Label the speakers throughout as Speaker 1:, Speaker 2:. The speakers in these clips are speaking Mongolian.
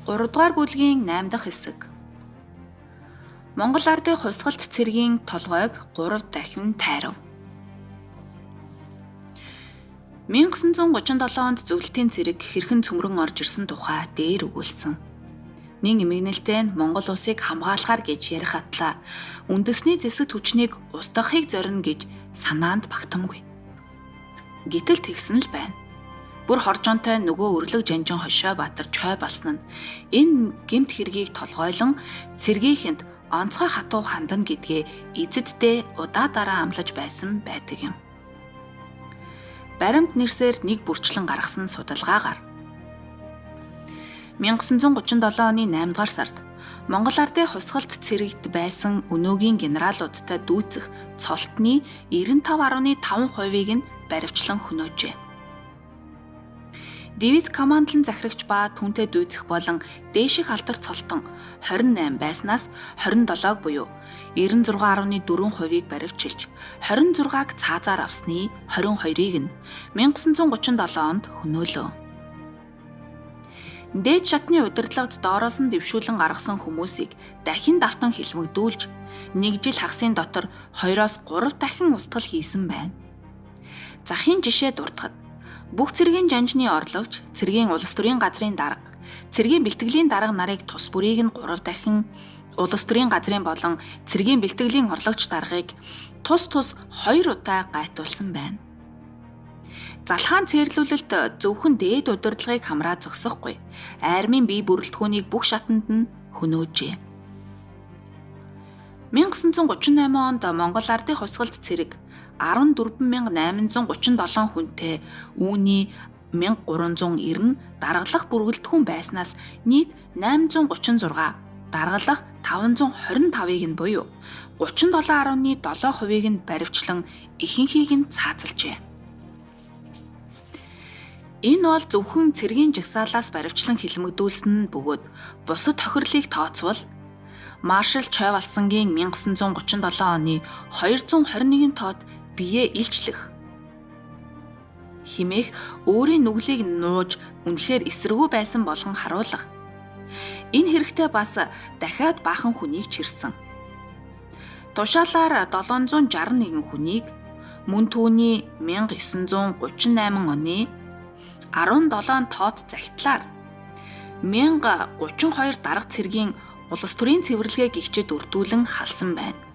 Speaker 1: 3 дугаар бүлгийн 8 дахь хэсэг. Монгол ардын хувьсгалт цэргийн толгойг 3 дахин тайрав. 1937 онд зөвлөлтийн цэрэг хэрхэн цөмрөн орж ирсэн тухай дээр өгүүлсэн. Нин эмгэнэлтэй нь Монгол улсыг хамгаалахар гэж ярих атлаа үндэсний зэвсэг хүчнийг устгахыг зорино гэж санаанд багтамгүй. Гэтэл тэгсэн л байна. Бүр хоржоонтой нөгөө өрлөг жанжин хошой Баатар чой болсон нь энэ гэмт хэргийг толгойлон цэргийнхэнд онцгой хатуу хандана гэдгээ эзэддээ удаа дараа амлаж байсан байдаг юм. Баримт нэрсээр нэг бүрчлэн гаргасан судалгаагаар 1937 оны 8 дугаар сард Монгол ардын хувьсгалт цэрэгт байсан өнөөгийн генералуудтай дүүцэх цолтны 95.5%-ийг нь баривчлан хөнөөжээ. Дивиз командлан захирагч ба түүнтэй дүйцэх болон дээших алдар цолтон 28 байснаас 27-г буюу 96.4%-ийг баривчилж 26-г цаазаар авсны 22-ыг нь 1937 онд хөнөөлөө. Дээд шатны удирдлагад доороос нь дэвшүүлэн гаргасан хүмүүсийг дахин давтан хилмигдүүлж нэг жил хагасын дотор 2-оос 3 дахин устгал хийсэн байна. Захын жишээ дуртахад бүх цэргийн жанжны орлогч, цэргийн улс төрийн газрын дарга, цэргийн бэлтгэлийн дарга нарыг тус бүрийг нь 3 дахин, улс төрийн газрын болон цэргийн бэлтгэлийн орлогч даргыг тус тус 2 удаа гайтуулсан байна. Залхаан цээрлүүлэлт зөвхөн дээд удирдлагыг хамраа зогсохгүй. Армийн бие бүрэлдэхүүнийг бүх шатанд нь хөнөөжээ. 1938 онд Монгол ардын хувьсгалт цэрэг 14837 хүнтэй үүний 1390 нь даргалах бүрэлдэхүүн байснаас нийт 836 даргалах 525-ыг нь буюу 37.7%-ыг нь баривчлан ихэнхийг нь цаазалжээ. Энэ бол зөвхөн цэргийн жагсаалаас баривчлан хилмигдүүлсэн нь бөгөөд бусад тохирлыг тооцвол Маршал Чойвалсангийн 1937 оны 221 тоод биеэ илчлэх химээх өөрийн нүглийг нууж үнэхээр эсэргүү байсан болгон харуулах. Энэ хэрэгтэй бас дахиад баахан хүнийг чирсэн. Тушаалаар 761 хүнийг мөн түүний 1938 оны 17 тоод захидлаар 1032 дарга цэргийн улс төрийн цэвэрлэгээ гихчэд өртүүлэн халсан байна.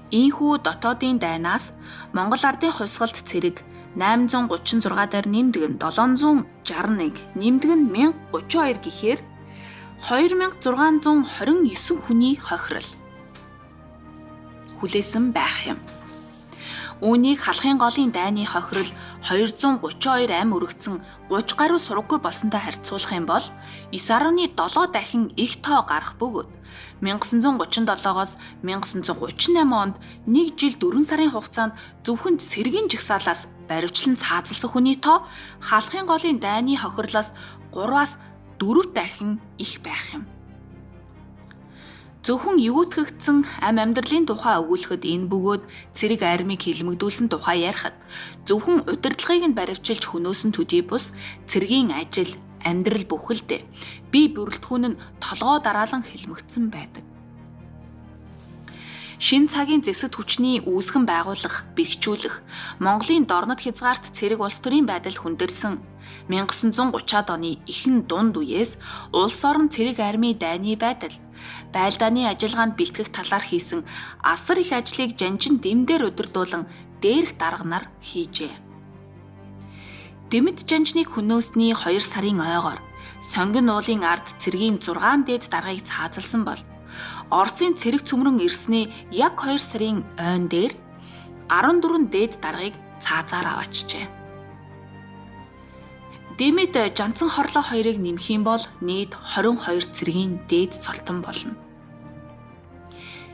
Speaker 1: Ийхүү дотоодын дайнаас Монгол ардын хувьсгалт цэрэг 836 дээр нэмдэг нь 761, нэмдэг нь 1032 гэхээр 2629 хүний хохирол хүлээсэн байх юм. Үүнийг халахын голын дайны хохирол 232 ам өргөцсөн 30 гаруй сураггүй болсонтой харьцуулах юм бол 9.7 дахин их тоо гарах бөгөөд 1937-оос 1938 онд нэг жил 4 сарын хугацаанд зөвхөн цэргийн жагсаалаас баривчлан цаазалсан хүний тоо халахын голын дайны хохирлоос 3-аас 4 дахин их байх юм. Зөвхөн эвгүйтгэгдсэн ам амьдралын тухай өгүүлэхэд энэ бөгөөд цэрэг армийг хилмигдүүлсэн тухай ярихад зөвхөн удирдлагыг нь баривчилж хөнөөсөн төдий бус цэргийн ажил, амьдрал бүхэлдээ бие бүрэлдэхүүн нь толгой дараалан хилмигдсэн байдаг. Шинэ цагийн зэвсэгт хүчний үүсгэн байгуулах, бэхжүүлэх, Монголын дорнод хязгаарт цэрэг улс төрийн байдал хүндэрсэн 1930-ад оны ихэнх дунд үеэс улс орон цэрэг армийн дайны байдал, байлдааны ажиллагаанд бэлтгэх талаар хийсэн асар их ажлыг жанжин дэмдээр удирдуулан дээрх дарга нар хийжээ. Дэмэд жанжныг хөнөөсний 2 сарын ойгоор Сонгин уулын ард цэргийн 6 дээд даргаыг цаазалсан бол Оросын цэрэг цөмрөн ирсний яг 2 сарын ойн дээр 14 дээд даргаыг цаазаар аваачжээ. Дэмэд Жанцан хорлоо хоёрыг нэмэх юм бол нийт 22 цэргийн дээд цолтон болно.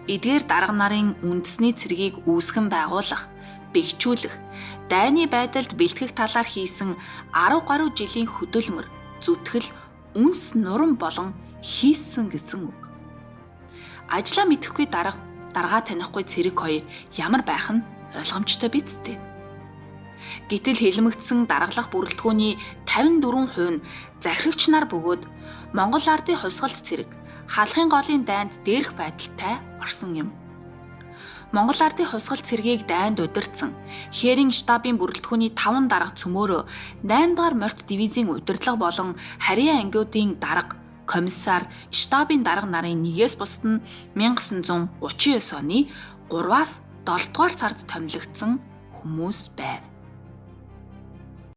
Speaker 1: Эдгээр дарга нарын үндэсний цэргийг үүсгэн байгуулах, бэхжүүлэх, дайны байдалд бэлтгэх талаар хийсэн 10 гаруй жилийн хөдөлмөр, зүтгэл, үнс нурам болон хийсэн гэсэн үг. Ажлаа мэдэхгүй дарга даргаа танихгүй цэрэг хоёр ямар байх нь ойлгомжтой биз дээ. Гэтэл хилмигдсэн даргалах бүрэлдэхүүний 54% нь захирагч нар бөгөөд Монгол ардын хувьсгалт цэрэг Халахын голын дайнд дээрх байдалтай орсон юм. Монгол ардын хувьсгал цэргийг дайнд удирдсан Херинг штабын бүрэлдэхүүний 5 дарга цөмөөрөө 8 дугаар морьт дивизийн удирдлага болон харьяа ангиудын дарга комиссар штабын дарга нарын нэгээс бусад нь 1939 оны 3-аас 7 дугаар сард томилогдсон хүмүүс байв.